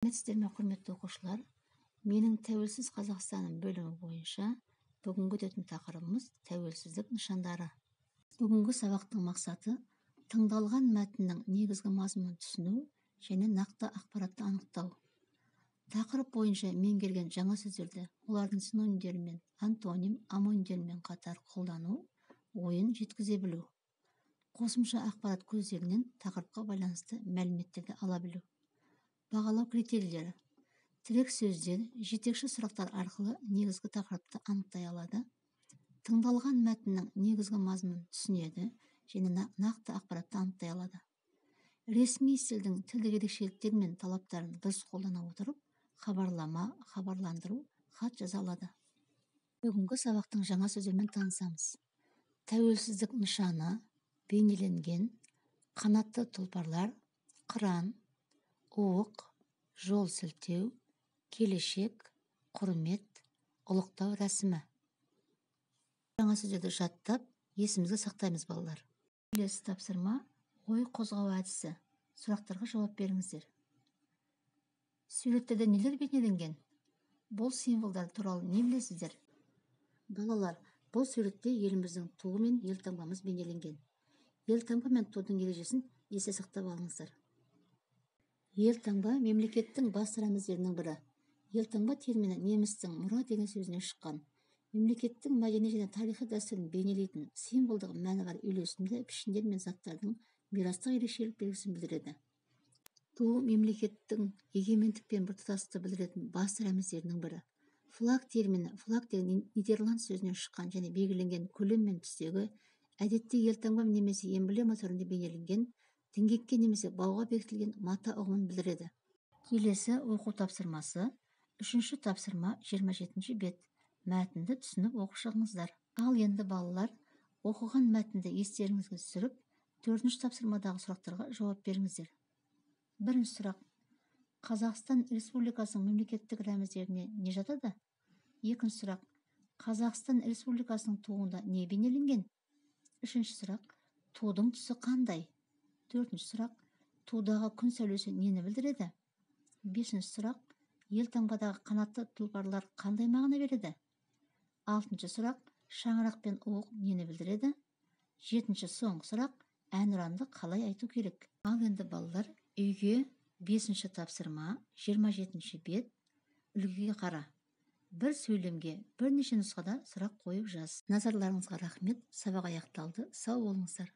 Сәлеметсіздер ме, құрметті оқушылар? Менің Тәуелсіз Қазақстаным бөлімі бойынша бүгінгі өтетін тақырыбымыз тәуелсіздік нышандары. Бүгінгі сабақтың мақсаты тыңдалған мәтіннің негізгі мазмұнын түсіну және нақты ақпаратты анықтау. Тақырып бойынша меңгерген жаңа сөздерді олардың синонимдерімен, антоним, омонимдерімен қатар қолдану, ойын жеткізе білу. Қосымша ақпарат көздерінен тақырыпқа байланысты мәліметтерді ала білу. Бағалау критерийлері: тірек сөздер, жетекші сұрақтар арқылы негізгі тақырыпты анықтай алады, тыңдалған мәтіннің негізгі мазмұнын түсінеді және нақты ақпаратты анықтай алады. Ресми стильдің тілдік ерекшеліктері мен талаптарын дұрыс қолдана отырып, хабарлама, хабарландыру, хат жаза алады. Бүгінгі сабақтың жаңа сөздерімен танысамыз. Тәуелсіздік нышаны, бейнеленген, қанатты тұлпарлар, қыран, уық, жол сілтеу, келешек, құрмет, ұлықтау рәсімі. Жаңа сөздерді жаттап, есімізге сақтаймыз, балалар. Келесі тапсырма ой қозғау әдісі. Сұрақтарға жауап беріңіздер. Суреттерде нелер бейнеленген? Бұл символдар туралы не білесіздер? Балалар, бұл суретте еліміздің туы мен елтаңбамыз бейнеленген. Елтаңба мен тудың ережесін есте сақтап алыңыздар. Елтаңба мемлекеттің бас рәміздерінің бірі. Елтаңба термині немістің мұра деген сөзінен шыққан. Мемлекеттің мәдени және тарихи дәстүрін бейнелейтін символдық мәні бар үйлесімді пішіндер мен заттардың мирастық ерекшелік белгісін білдіреді. Ту мемлекеттің егемендік пен біртұтастықты білдіретін бас рәміздерінің бірі. Флаг термині флаг деген нидерланд сөзінен шыққан және белгіленген көлем мен түстегі, әдетте елтаңба немесе эмблема түрінде бейнеленген, діңгекке немесе бауға бекітілген мата ұғымын білдіреді. Келесі оқу тапсырмасы, үшінші тапсырма, 27 бет. Мәтінді түсініп оқып шығыңыздар. Ал енді, балалар, оқыған мәтінді естеріңізге түсіріп, төртінші тапсырмадағы сұрақтарға жауап беріңіздер. Бірінші сұрақ. Қазақстан Республикасының мемлекеттік рәміздеріне не жатады? Екінші сұрақ. Қазақстан Республикасының туында не бейнеленген? Үшінші сұрақ. Тудың түсі қандай? Төртінші сұрақ. Тудағы күн сәулесі нені білдіреді? Бесінші сұрақ. Елтаңбадағы қанатты тұлпарлар қандай мағына береді? Алтыншы сұрақ. Шаңырақ пен уық нені білдіреді? Жетінші, соңғы сұрақ. Әнұранды қалай айту керек? Ал енді, балалар, үйге бесінші тапсырма, 27 бет, үлгіге қара. Бір сөйлемге бірнеше нұсқада сұрақ қойып жаз. Назарларыңызға рахмет. Сабақ аяқталды. Сау болыңыздар.